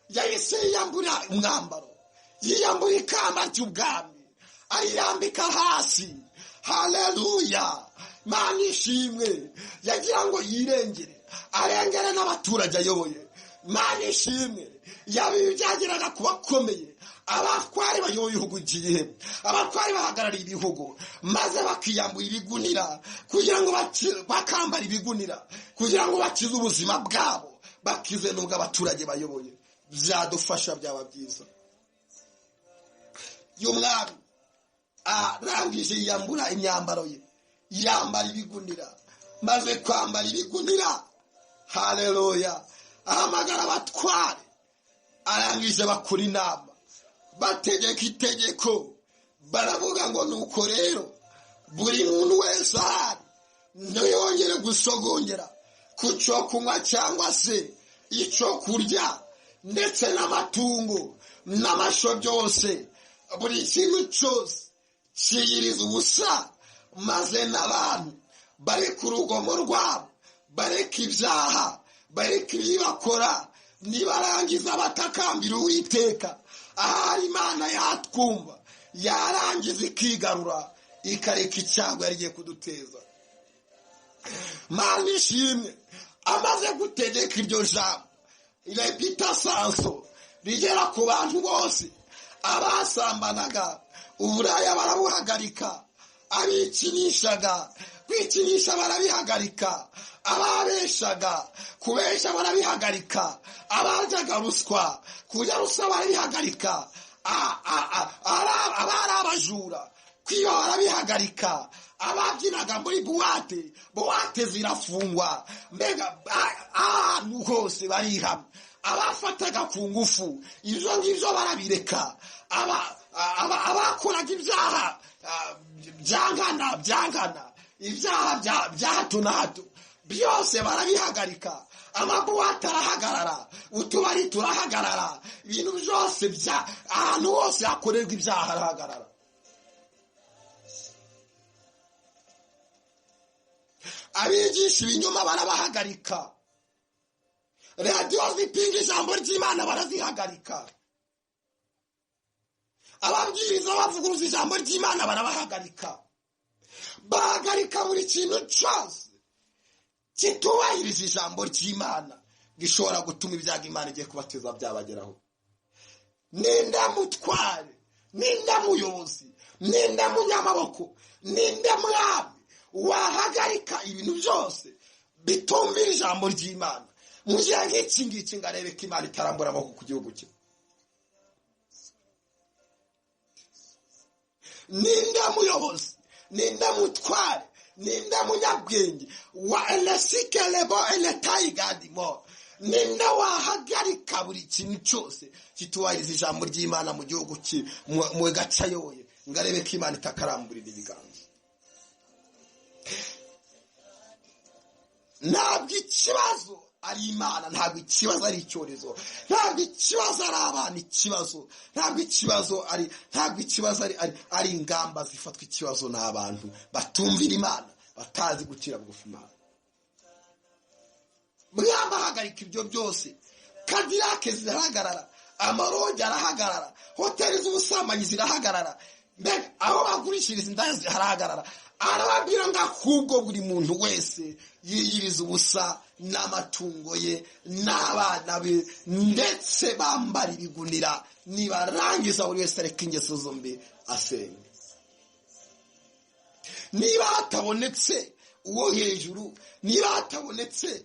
Yahise yiyambura umwambaro, yiyambura ikamba ry'ubwami, arirambika hasi. Haleluya! Mana ishimwe. Yagira ngo yirengere, arengere n'abaturage ayoboye. Mana ishimwe. Byageraga ku bakomeye, abatware bayoboye ibihugu igihe, abatware bahagarariye ibihugu, maze bakiyambura ibigunira kugira ngo bakambara ibigunira kugira ngo bakize ubuzima bwabo, bakize n'ubwo abaturage bayoboye. Byadufasha, byaba byiza. Y'umwami arangije yiyambura imyambaro ye, yambara ibigunira. Maze kwambara ibigunira, haleluya, ahamagara abatware, arangije bakora inama, bategeka itegeko, baravuga ngo nuko rero buri muntu wese ahari ntiyongere gusogongera ku cyo kunywa cyangwa se icyo kurya, ndetse n'amatungo n'amasho byose, buri kintu cyose kiyiriza ubusa, maze n'abantu bareka urugomo rwabo, bareka ibyaha, bareka ibibakora, nibarangiza batakambira Uwiteka. Ahari Imana yatwumva, yarangiza ikigarura, ikareka icyago yari igiye kuduteza. Mana ishimwe. Amaze gutegeka iryo jambo, repita sanso rigera ku bantu bose. Abasambanaga uburaya barabuhagarika, abikinishaga kwikinisha barabihagarika, ababeshaga kubesha barabihagarika, abaryaga ruswa kurya ruswa barabihagarika, abari abajura kwiba barabihagarika, ababyinaga muri buwate, buwate zirafungwa, mbega ahantu hose barihamye. Abafataga ku ngufu ibyo ngibyo barabireka, abakoraga ibyaha byangana byangana ibyaha bya hato na hato byose barabihagarika, amabuwate arahagarara, utubari turahagarara, ibintu byose bya ahantu hose hakorerwa ibyaha arahagarara. Abigisha ibinyoma barabahagarika, radiyo zipinga ijambo ry'Imana barazihagarika, ababwiriza bavuguruza ijambo ry'Imana barabahagarika, bahagarika buri kintu cyose kitubahiriza ijambo ry'Imana gishobora gutuma ibyago Imana igiye kubateza byabageraho. Ninde mutware, ninde muyobozi, ninde munyamaboko, ninde mwami wahagarika ibintu byose bitumvira ijambo ry'Imana mu gihe nk'iki ngiki ngo arebe ko Imana itarambura amaboko ku gihugu cye? Ninde muyobozi, ninde mutware, ninde munyabwenge wa elesikelebo eletayigadimo, ninde wahagarika buri kintu cyose kitubahiriza ijambo ry'Imana mu gihugu cye, mu gace ayoboye, ngo arebe ko Imana itakaramburira ibiganza? Ntabwo ikibazo ari Imana, ntabwo ikibazo ari icyorezo, ntabwo ikibazo ari abana, ikibazo ntabwo ikibazo ari, ntabwo ikibazo ari ingamba zifatwa, ikibazo ni abantu batumvira Imana, batazi gukira bugufi Imana. Mwambahagarika ibyo byose, kadirake zirahagarara, amarogi arahagarara, hoteli z'ubusambanyi zirahagarara, mbega aho bagurishiriza indaya zirahagarara. Arababwira ngo ahubwo buri muntu wese yiyiriza ubusa n'amatungo ye n'abana be, ndetse bambara ibigunira, nibarangiza buri wese areka ingeso zombi asenge. Niba hatabonetse uwo hejuru, niba hatabonetse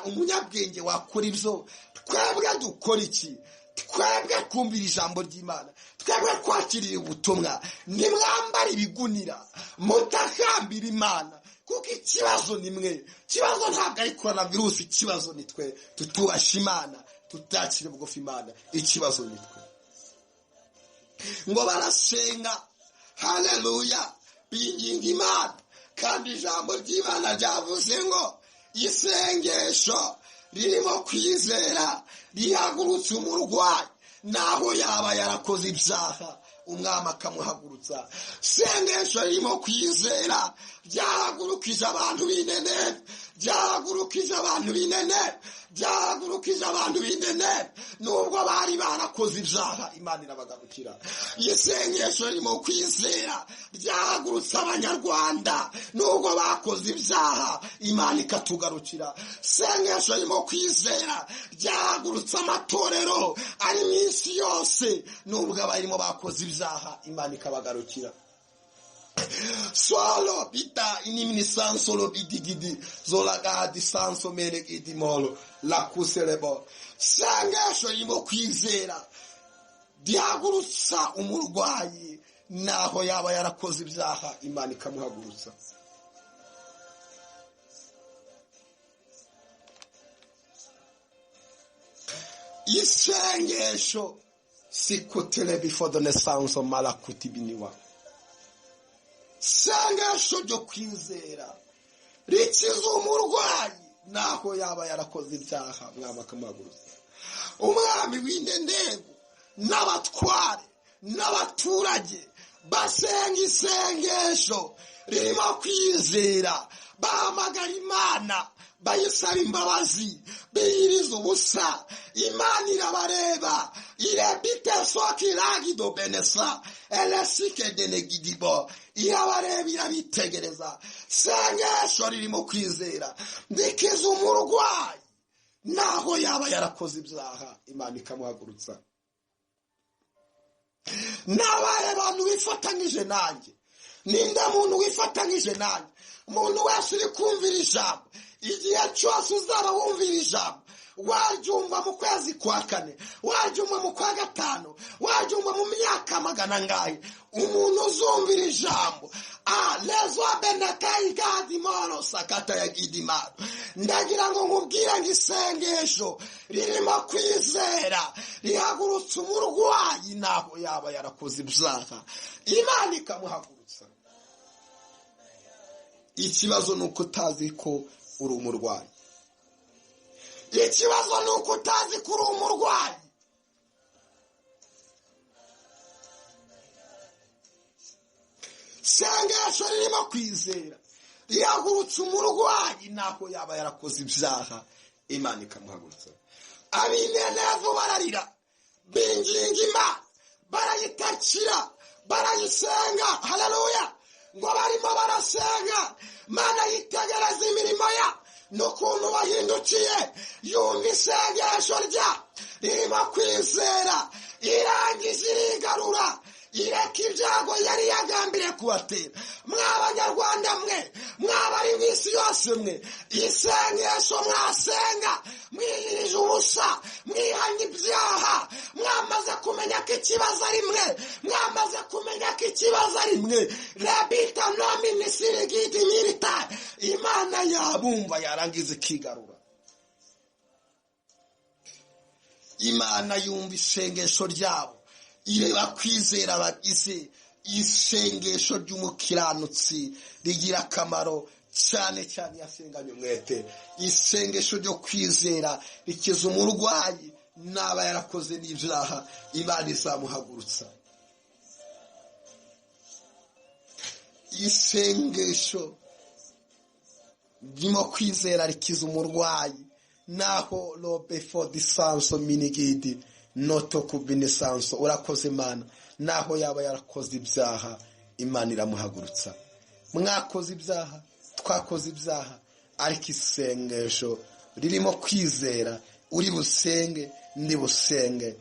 umunyabwenge wakora ibyo, twebwe dukora iki? Twebwe kumvira ijambo ry'Imana, twebwe kwakirira ubutumwa, nimwambara ibigunira mutakambira Imana, kuko ikibazo ni mwe. Ikibazo ntabwo ari korona virusi, ikibazo ni twe tutubasha Imana, tutakira bugufi Imana, ikibazo ni twe. Ngo barasenga, haleluya, binginga Imana, kandi ijambo ry'Imana ryavuze ngo isengesho ririmo kwizera rihagurutse umurwayi naho yaba yarakoze ibyaha, umwami akamuhagurutsa. Sengesho ririmo kwizera ryahagurukije abantu b'inene, ryahagurukije abantu b'inene, ryahagurukije abantu b'inene, nubwo bari barakoze ibyaha, Imana irabagarukira. Isengesho ririmo kwizera ryahagurutse abanyarwanda, nubwo bakoze ibyaha, Imana ikatugarukira. Sengesho ririmo kwizera ryahagurutse amatorero ari mu isi yose, nubwo abarimo bakoze ibyaha, Imana ikabagarukira. Solo bita inimini sansolo bidigidi zolagadi sanso melegidi molo la kuserebo. Sengesho ririmo kwizera ryahagurutsa umurwayi naho yaba yarakoze ibyaha, Imana ikamuhagurutsa. Isengesho sikutele before the naissance malakuti biniwa. Sengesho ryo kwizera rikiza umurwayi naho yaba yarakoze ibyaha, mwami akamuhagurutsa. Umwami w'indendengo n'abatware n'abaturage basenga isengesho ririmo kwizera, bahamagara Imana, bayisaba imbabazi, biyiriza ubusa, Imana irabareba, irebite sokiragido benesa elesike denegidibo, irabareba irabitegereza. Sengesho ririmo kwizera ndikiza umurwayi naho yaba yarakoze ibyaha, Imana ikamuhagurutsa. Nabaye abantu bifatanyije nanjye, ninde muntu wifatanyije nanjye? Umuntu wese uri kumvira ijambo, igihe cyose uzaba wumvira ijambo, waryumva mu kwezi kwa kane, waryumva mu kwa gatanu, waryumva mu myaka magana angahe, umuntu uzumvira ijambo lezo benatayigadimoro sakata ya gidimaro, ndagira ngo nkubwire ngo isengesho ririmo kwizera rihagurutse umurwayi naho yaba yarakoze ibyaha, Imana ikamuhagurutsa. Ikibazo ni uko utazi ko uri umurwayi. Ikibazo ni uko utazi ko uri umurwayi. Isengesho ririmo kwizera rihagurutsa umurwayi naho yaba yarakoze ibyaha, Imana ikamuhagurutsa. Ab'Inenevu bararira, binginga Imana, barayitakira, barayisenga. Haleluya! Ngo barimo barasenga, Mana yitegereza imirimo ya n'ukuntu bahindukiye, yumva isengesho rya ririmo kwizera, irangije irigarura, ireka ibyago yari yagambiriye kubatera. Mw'abanyarwanda mwe, mw'abari mu isi yose mwe, isengesho mwasenga mwiyirije ubusa, mwihanye ibyaha, mwamaze kumenya ko ikibazo ari mwe, mwamaze kumenya ko ikibazo ari mwe. Rabita nomini sirigidi nyirita, Imana yabumva yarangiza ikigarura. Imana yumva isengesho ryabo, ireba kwizera bagize. Isengesho ry'umukiranutsi rigira akamaro cyane cyane yasenganye umwete. Isengesho ryo kwizera rikiza umurwayi naba yarakoze n'ibyaha, Imana izamuhagurutsa. Isengesho ririmo kwizera rikiza umurwayi naho robefo disanso minigidi noto kubinisanso. Urakoze Imana, naho yaba yarakoze ibyaha, Imana iramuhagurutsa. Mwakoze ibyaha, twakoze ibyaha, ariko isengesho ririmo kwizera, uri busenge ndi busenge,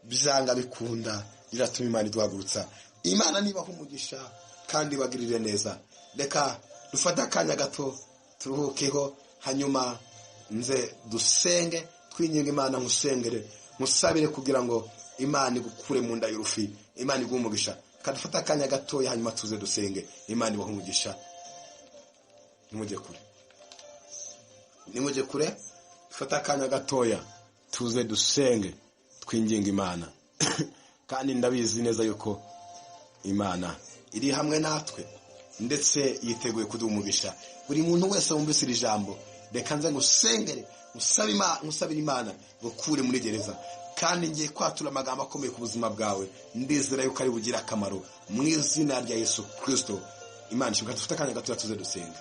byanga bikunda riratuma Imana iduhagurutsa. Imana nibaha umugisha kandi ibagirire neza. Reka dufate akanya gato turuhukeho, hanyuma nze dusenge, twinginge Imana, nkusengere, musabire kugira ngo Imana igukure mu nda y'urufi, Imana iguhe umugisha. Kadufata akanya gatoya hanyuma tuze dusenge, Imana ibahe umugisha. Nimujye kure, nimujye kure, dufate akanya gatoya tuze dusenge, twinginge Imana. Kandi ndabizi neza yuko Imana iri hamwe natwe ndetse yiteguye kuduha umugisha. Buri muntu wese wumvise iri jambo, reka nze ngusengere, ngusabire Imana gukure muri gereza. Kandi ngiye kwatura amagambo akomeye ku buzima bwawe, ndizera yuko ari bugire akamaro mu izina rya Yesu Kristo. Imana ishimwe. Dufate akanya gatoya tuze dusenga.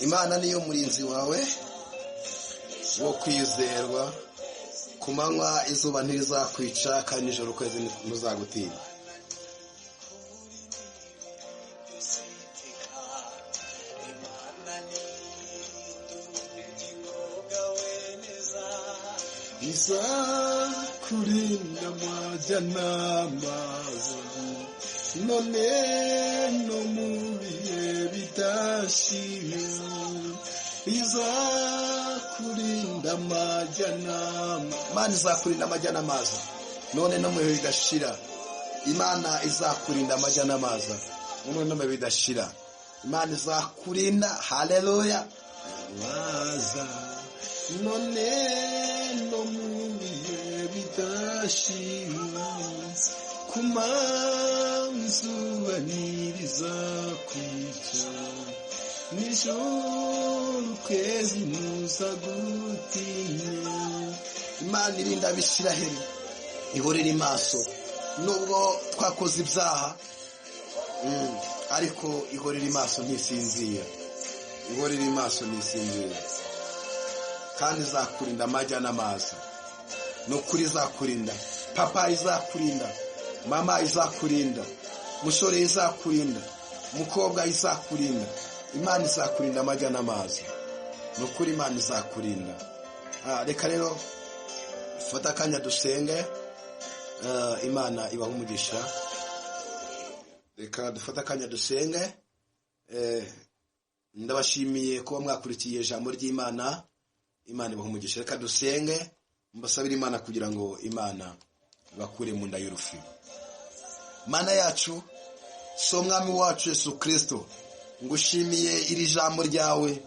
Imana niyo murinzi wawe wo kwizerwa. Ku manywa izuba ntirizakwica, kandi nijoro ukwezi ntuzagutinya.
Izakurinda amajya n'amazi, none no mu bihe bidashira. Izakurinda amajya n'amazi.
Imana izakurinda amajya n'amazi, none no mu bihe bidashira. Imana izakurinda amajya n'amazi, none no mu bihe bidashira. Imana izakurinda. Haleluya.
Maza none no mu bihe bidashira, ku izuba ntirizakwica, nijoro ukwezi ntuzagutinya.
Imana irinda Abisiraheli, ihorera maso nubwo twakoze ibyaha, ariko ihorera maso ntisinzira. Ihora iri maso ntisinzira, kandi izakurinda amajya n'amazi. Ni ukuri izakurinda. Papa, izakurinda. Mama, izakurinda. Musore, izakurinda. Mukobwa, izakurinda. Imana izakurinda amajya n'amazi. Ni ukuri Imana izakurinda. Reka rero fata akanya dusenge. Imana ibaha umugisha. Reka dufate akanya dusenge. Ndabashimiye kuba mwakurikiye ijambo ry'Imana. Imana ibaha umugisha. Reka dusenge, mbasabire Imana kugira ngo Imana ibakure mu nda y'urufi. Mana yacu, so Mwami wacu Yesu Kirisito, ngushimiye iri jambo ryawe.